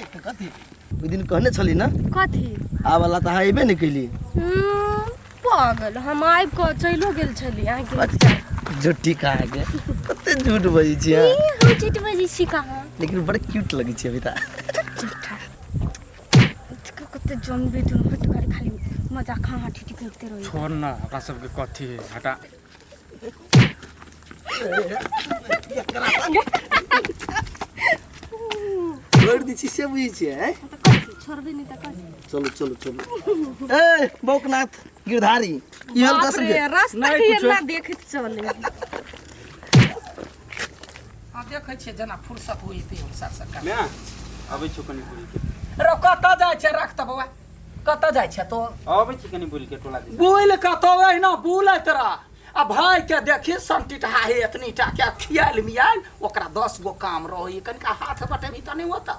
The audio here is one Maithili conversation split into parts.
तऽ कथी ओहि दिन कहने छली ने कथी आबला तऽ अहाँ अयबे नहि कैली। पागल, हम आबि कऽ चलियो गेल छली अहाँके। अच्छा, झूठी कहाँ के, कते झूठ बजै छी अहाँ। ई, हम झूठ बजै छी कहाँ? लेकिन बड़ क्यूट लगै छी अभी तऽ। झूठा कते जनबे दुनू हट कर, खाली मजाक हाँ ठीटी करते रही। छोड़ ना ओकरा सबके, कथी है, हटा। छोड़ि दै छी से बुझै छियै, आँय? तऽ कथी छोड़बे नहि तऽ कथी? चलू चलू चलू। ए बौकनाथ गिरधारी, की हाल बाप कसम रे के रास्ता नहि के कुछो। एना देखैत चले। हाँ, देखै छियै जेना फुर्सत होइ ते अनुसार सरकार। मैं अबै छौ कनि बुलि के। रो, कतऽ जाइ छै? रख तऽ बौआ, कतऽ जाइ छै तो? अबै छी कनि बुलि के टोला दिस। बुलि कतौ एहिना बुलैत रह आ भाय के देखी संटिटहा हे एतनी टा के खियाल मियाल, ओकरा 10 गो काम रहै, कनिका हाथ बटेबही तऽ नहि होता?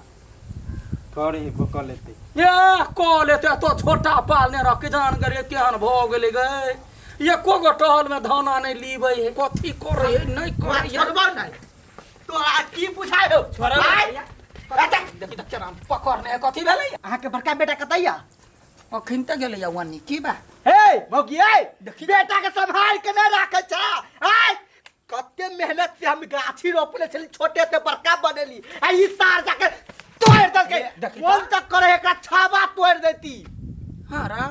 करे कऽ लेतै। ए कऽ लेते तो छोटा पालने रह के जान गरे केहन भऽ गेलै गे, एको गो टहल में धाना नहि लीबै है, कथी करै है नहि करै है। छोड़बौ नहि तोरा, की बुझाय हौ? छोड़े आय, देखी तऽ केना पकड़ने है, कथी भेलै? अहाँके बड़का बेटा कतैया? अखन तऽ गेलै वन्नी की बा। हे मौगी, ए बेटा के संभाल के नहीं राखे छा? आय, कते मेहनत से हम गाछी रोपले छली, छोटे से बड़का बनेली आ ई सार जाके तोड़ देलकै। ए, देखी कोन तक करे एकरा छाबा तोड़ देती। हाँ रा।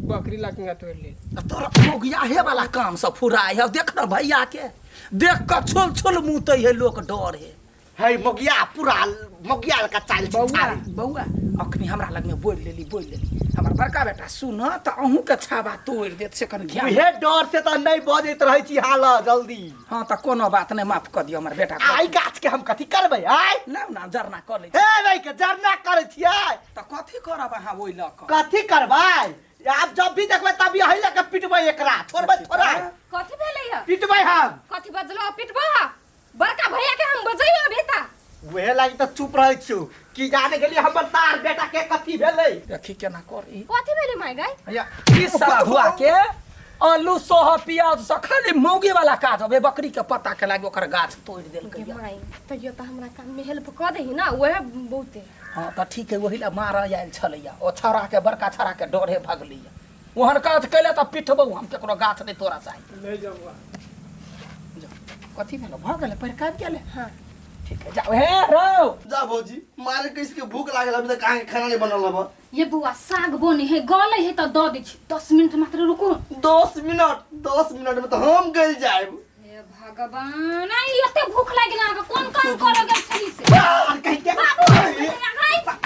बकरी लाकिंगा तोड़ ले। तोरा मौगिया हे वाला काम सब फुराय है, देख न भैया के देख कऽ छुल छुल मुतै है, लोक डर है। हे मौगिया, पूरा मौगिया का चाल छै। बौआ चाल। बौआ, अखनी हमरा लगमे बोलि लेली, बोलि लेली, हमर बड़का बेटा सुन तऽ अहूँके छाबा तोड़ि देत, से कनि ध्यान। उहे डर से तऽ नहीं बजैत रहै छी हाल जल्दी। हँ तऽ कोनो बात नहि, माफ कऽ दियौ हमर बेटा के। आई गाछ के हम कथी करबै आय? लाउ ने, जरना कऽ लै छी। हे नहीं के जरना करै छियै। तऽ कथी करब अहाँ ओहि लऽ कऽ? कथी करबै? आब जब भी देखबै तब यही लऽ के पिटबै एकरा, छोड़बै थोड़ा? कथी भेलै है? पिटबै हम। कथी बजलो पिटबो? बड़का भैया के हम बजैयो अभी ता। उहे लागि तऽ चुप रहै छियौ कि जाने गेलियै हमर सार बेटा के कथी भेलै। देखी केना करी। कथी भेलै माय गाय? भैया ई साधुआ के आलू सोह प्याज से खाली मौगी वाला काज अबे, बकरी के पत्ता के लागी ओकर गाछ तोड़ि देलकै। गे माय, तैयो तऽ हमरा काम में हेल्प कऽ दही ना, वएह बहुते। हाँ तऽ ठीक है, वही ला मारऽ आयल छलैया, ओ छौड़ा के, बड़का छौड़ा के डरे भगलैया। ओहन काज कैले तऽ पिटबौ हम, केकरो गाछ नहि तोड़ा चाही। ले जाओ बौआ। कथी भेलो? भऽ गेलै, पढ़ि कऽ आबि गेलै। हाँ। ठीक है, जाओ हे रौ। जा भौजी, मारे कैस के भूख लागल, अभी तक अहाँ के खाना नहीं बनल हब। ये बौआ, साग बने है, गले है तऽ दऽ दै छी, 10 मिनट मात्र रुकू। 10 मिनट? 10 मिनट में तो हम गल जाएब। हे भगवान, आई एते भूख लागि गेल अहाँके, कोन काम करऽ गेल छली से? बाहर कहि के बाबू, आई।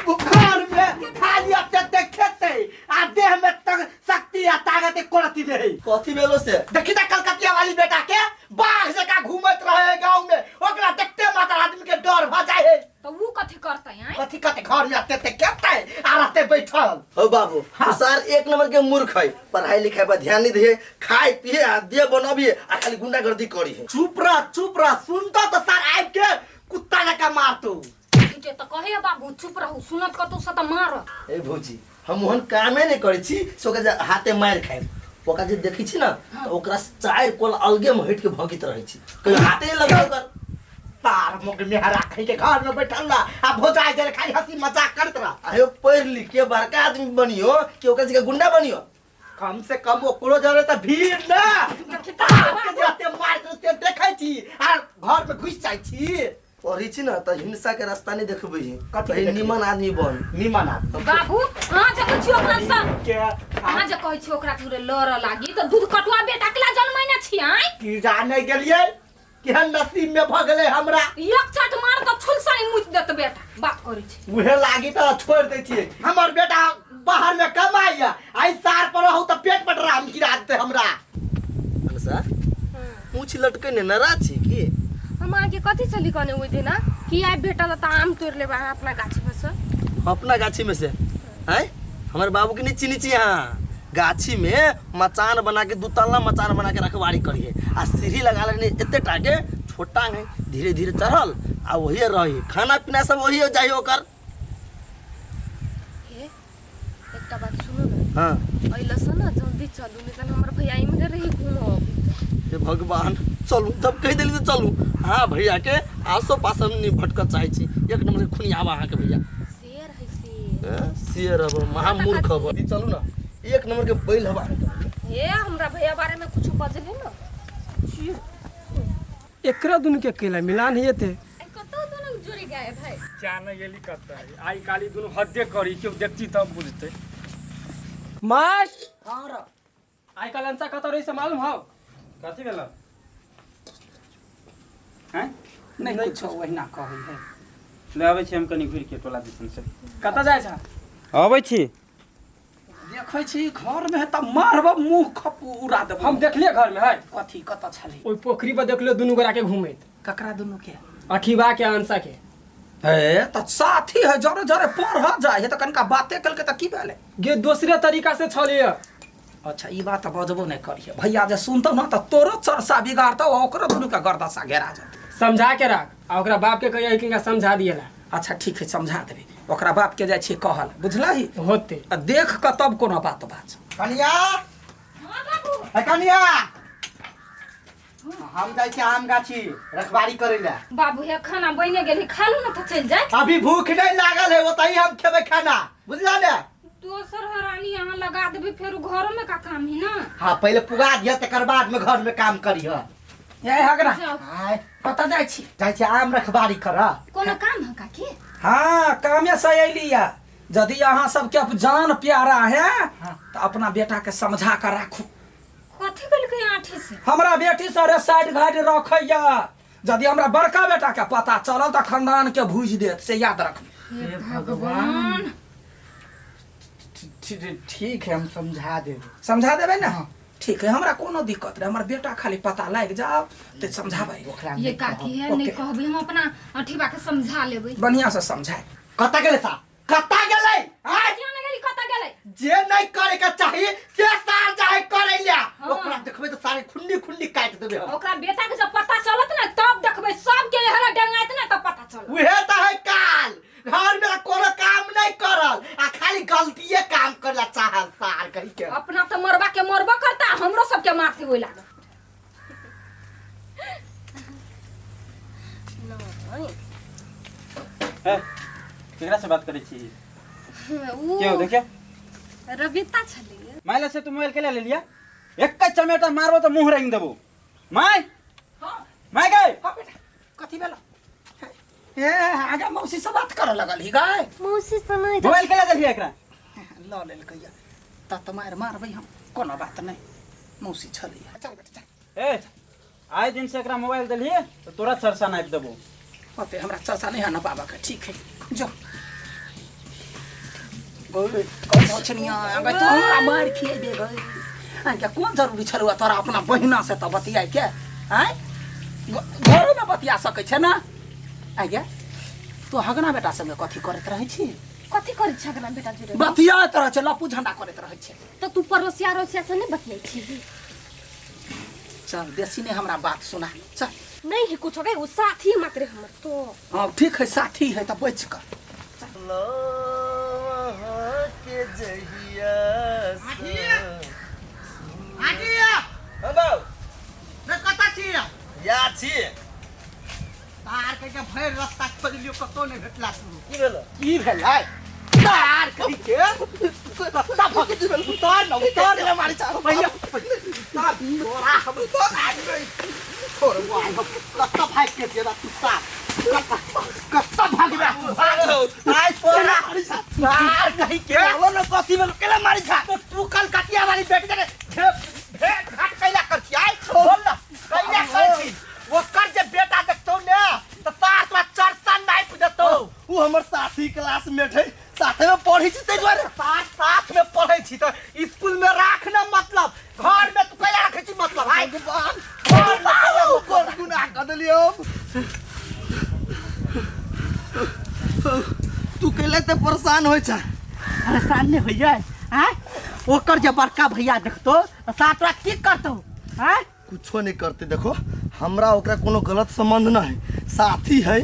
घर में खाली एते एते खेतै आ देह में तक शक्ति आ ताकत एको रत्ती नहीं है। कथी भेलो से? देखी त कलकतिया वाली बेटा के, बाघ जकाँ घूमैत रहे है गाँव में, ओकरा देखते मात्र आदमी के डर भ जाए है। तऽ ऊ कथी करतै आँय? कथी कथी, घर में एते एते खेतै आ रहते बैठल। हो बाबू, हाँ। सार एक नंबर के मूर्ख है, पढ़ाई लिखाई पर ध्यान नहीं दिए, खाए पिए आ दे बनाबिए आ खाली गुंडागर्दी करी है। चुप रह, चुप रह, सुनतो तो सर आबि के कुत्ता जकाँ मारतो। ठीके तऽ कहैया बाबू, चुप रहू, सुनत कतौ से तऽ मारत। ए भौजी, हम ओहन कामे नहीं करै छी से ओकरा जे हाथे मारि खाएब। ओकरा जे देखै छी ना तऽ ओकरा चारि कोल अलगे में हटि के भगैत रहै छी, कहियो हाथे नहीं लगै ओकर। तार मुख में राखै के घर में बैठल रह आ भोजाई दे खाली हंसी मजाक करत रह। आयो पढ़ लिख के बड़का आदमी बनियो कि ओकरा जगह गुंडा बनियो? कम से कम ओकरो जरे तऽ भीड़ ना के जते मार के देखै छी आ घर में घुसि जाइ छी। पढ़ै छी ना तऽ हिंसा के रास्ता नहीं देखबै है। कथी कहीं देखबै? निमन आदमी बन। निमन आदमी। बाबू, अहाँ जे कहै छी ओकरा से के अहाँ जे कहै छी ओकरा थोड़े लड़ऽ लागी तऽ दूध कटुआ बेटा के ला जनमैने छी आँय? की जाने गेलियै केहन नसीब में भऽ गेलै हमरा। एक चट मार तऽ छुलसा मुति देत बेटा, बात करै छी। उहे लागी तऽ छोड़ि दै छियै, हमर बेटा बाहर में कमाइया, आइ सार पर रहू तऽ पेट पर राम गिरा देतै हमरा। मनसा, पूछ लटकै ने नाराज छी की? हम अहाँके कथी छली कहने ओहि दिना कि आइ भेटल तऽ आम तोड़ि लेब अहाँ अपना गाछी पर से। अपना गाछी में से? आँय, हमर बाबू के नहीं चिन्है छी अहाँ? गाछी में मचान बना के, दू तल्ला मचान बना के रखवारी करिए आ सीढ़ी लगा लेने एते टा के, छोटा है, धीरे धीरे चढ़ल आ वही रही, खाना पीना सब वही जाइ ओकर। हे, एकटा बात सुनू ने। हाँ। अइलसँ ने जल्दी चलू, नहीं तऽ हमर भैया इम्हरे रही घूमो। हे भगवान, चलू, जब कहि देली तऽ चलू। हाँ, भैया के आसो पास हम नहीं भटकऽ चाहै छी, एक नंबर के खुनियावा अहाँके भैया। शेर हब महामूर्ख हब। ई चलू ना, एक नंबर के बैल हब। हे हमरा भैया बारे में कुछ बजले ना। एकरा दुनू के केला मिलान हेते? कतौ दोनों जोड़ी गए भाई। जाने गेली कतऽ है। आइ काल्हि दुनू हद्दे करी, केओ देखती तब बुझतै। माय। हाँ र। आइ काल्हि अंसा कतऽ रही से मालूम हौ? कथी भेल हैं? नहीं कुछो, ओहिना कहै है। ले अबै छी हम कनि घुरि के टोला दिसन से। कतऽ जाइ छ? अबै छी। देखै छी घर में तऽ मारब मुंह खप उड़ा देब। हम देखलिए घर में है। कथी कतऽ छली? ओहि पोखरी पर देखलियो दुनू गोरा के घूमैत। ककरा दुनू के? अठीबा के, अंसा के। हे तऽ साथी है, जरे जरे पढ़ जाय है तऽ कनिका बाते केलकै तऽ की भेलै? गे दोसरे तरीका से छलिए। अच्छा ई बात बजबो नहि करिहे, भैया जे सुनतौ ना तऽ तोरो चरसा बिगाड़तौ आ ओकरो दुनू के गर्दशा घेरा जेतौ। समझा के राख आ ओकरा बाप के कहिए कि समझा दिएला। अच्छा ठीक है, समझा देबै। ओकरा बाप के जाइ छियै कहल, बुझलही? होते। आ देख कऽ तब कोनो बात बाज। कनिया। हाँ बाबू। हे कनिया, हम जाइ छी आम गाछी रखवारी करे ला। बाबू हे खाना बने गेल, खा लू ना तो चल जाए। अभी भूख नहीं लागल है, ओतही हम खेबै खाना, बुझला ने? दोसर हरानी यहाँ लगा देबे, फेर घरों में का काम है ना। हाँ पहले पुगा दिया तकर बाद में घर में काम करिह। ए हगरा। जाओ। आय। कतऽ जाइ छी? जाइ छी आम रखवारी कर। कोनो काम है काकी? हाँ कामे से अयली है। यदि अहाँ सबके जान प्यारा है तो अपना बेटा के समझा कर राखू। कथी कहलकै आठी से? हमरा बेटी सरे साइड घाट रखैया, यदि हमरा बड़का बेटा के पता चलल तऽ खानदान के भूजि देत, से याद रखबी। हे भगवान। ठीक है, हम समझा देब। समझा देबै ने? ठीक है, हमरा कोनो दिक्कत नहीं, हमर बेटा खाली पता लागि जाओ तऽ समझाबै। ओकरा ये काकी है नहीं कहबै, हम अपना अठीबा के समझा लेबै। बढ़िया से समझाए। कतऽ गेलै सा? कतऽ गेलै? आँय? क्यों नहीं गेली, कतऽ गेलै? जे नहीं करे के चाही से सार जाहे करे ला। हाँ। ओकरा देखबै तऽ सारे खुन्नी खुन्नी काटि देबै हम। ओकरा बेटा के जब पता चलत ना तब देखबै, सबके एहना डंगाइत ना तब पता चलत। उहे तऽ है काल, घर में कोनो काम नहीं करल आ खाली गलतीये काम करला चाहल सार कहि के। अपना तो मरबा के मरबो करता, हमरो सबके मारते होए लागल। हे केकरा से बात करै छी? उ क्यों देखिए रविता छलै। माइला से तू मोबाइल के ले लिया? एक चमेटा मारबो तो मुंह रंग देबो। My my गए। हाँ बेटा कथी भेल? ए आगा मौसी से बात करे लगल ही गाय। मौसी से नहीं। मोबाइल के ले देलिए एकरा? ल लेलकै त त मार मारबै हम, कोनो बात नहीं, मौसी छलै। चल बेटा चल। ए आइ दिन से एकरा मोबाइल देलिए तो तोरा चरसा नापि देबो। ओते हमरा चरसा नहीं है ना बाबा के। ठीक है जो गई कौन छनिया गई तू हमरा मार खिएबे गई। आइ कोन जरूरी छलौ तोरा अपना बहिना से तऽ बतियाइ के? आँय घरो में बतिया सकै छै ना? आइ गे तू हगना बेटा संगे कथी करैत रहै छी? कथी करै छै हगना बेटा जुड़े? बतियाइत रहै छै, लपू झंडा करैत रहै छै। तऽ तू पड़ोसिया अड़ोसिया से नहीं बतियाइ छी? चल बेसी नहीं हमरा बात सुना, चल। नहीं है कुछ गई, वो साथी मात्र हमर तो। हाँ ठीक है, साथी है तऽ बच कर। के जहिया आजी। हाँ बाबू। रे कतऽ छी? या छी। तार के के भरि रास्ता खोजलियो, कतौ नहि भेटला तू। की भेल? की भेलै? तार कहि के रास्ता भऽ गेल। उतर न, उतर न, मारी चाहो भैया। उतर तोरा हम उतर छोड़ हम कतऽ भागि के जेबा तू सार? कतऽ भागबे तू? भाग आइ तोरा तार कहि के बोलो न कथी भेल, केला मारी छा? तो तू कलकतिया वाली बेटी जने भेंट घाट कैला कर छी? आइ बोल न कैला कर छी? ओकर जे बेटा देखतौ ने तऽ तार तोरा चरसा नापि देतौ। उ हमर साथी क्लासमेट है, साथे में पढ़ै छी ताहि दुआरे। साथ साथ में पढ़ै छी तऽ स्कूल में राख न, मतलब घर में तू कैला रखै छी? मतलब आइ भगवान, घर में कैला कोन गुनाह कऽ देलियौ हम? तू कैला तऽ परेशान होइ छ? परेशान नहि होइए आँय? ओकर जे बड़का भैया देखतौ तऽ साथ तोरा की करतौ आँय? कुछो नहीं करते। देखो हमरा ओकरा कोनो गलत संबंध न है, साथी है,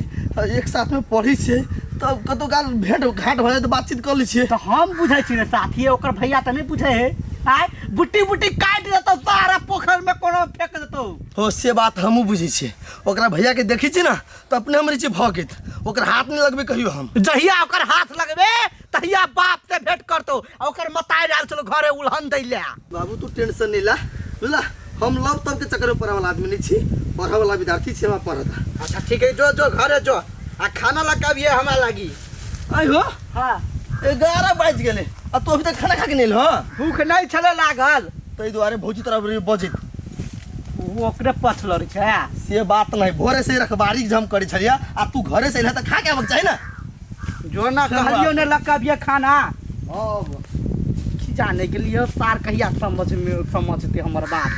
एक साथ में पढ़ै छियै, तब कतौ काल भेंट घाट भऽ जाय तऽ बातचीत कऽ लै छियै। तऽ हम बुझै छी ने साथी, ओकर भैया तऽ नहि बुझै है आँय? बुट्टी बुट्टी काटि देतौ, सारा पोखरि में कोनो फेंक देतौ। हो से बात हमहूँ बुझै छियै। ओकरा भैया के देखै छियै ने तऽ अपने हम रहै छियै भगैत, ओकर हाथ नहि लगबै कहियो हम। जहिया ओकर हाथ लगबे तहिया बाप से भेंट करतो आ ओकर मताई आयल छलो घरे उलहन दैले। बाबू तू टेंशन नहीं ला, बुझला? हम लव तब के चक्कर में पढ़े वाला आदमी नहीं छी, पढ़े वाला विद्यार्थी छी, हमरा पढ़ता। अच्छा ठीक है, जो जो घरे जो आ खाना लगा भी हमरा लागी। आई हो? हाँ। 11 बाजि गेलै आ तू अभी तक खाना खा के नहीं हो? भूख नहीं छले लागल। ताहि दुआरे भौजी तोरा बड़ी बजैत। ओ ओकरे पछलर छै। से बात नहीं, भोरे से रखबारी जे हम करै छलियै आ तू घरे से एलह तऽ खा के आबक चाही ना। जो ना कहलियो ने लगा भी खाना। अब की जाने के लिए सार कहिया समझ में समझते हमर बात।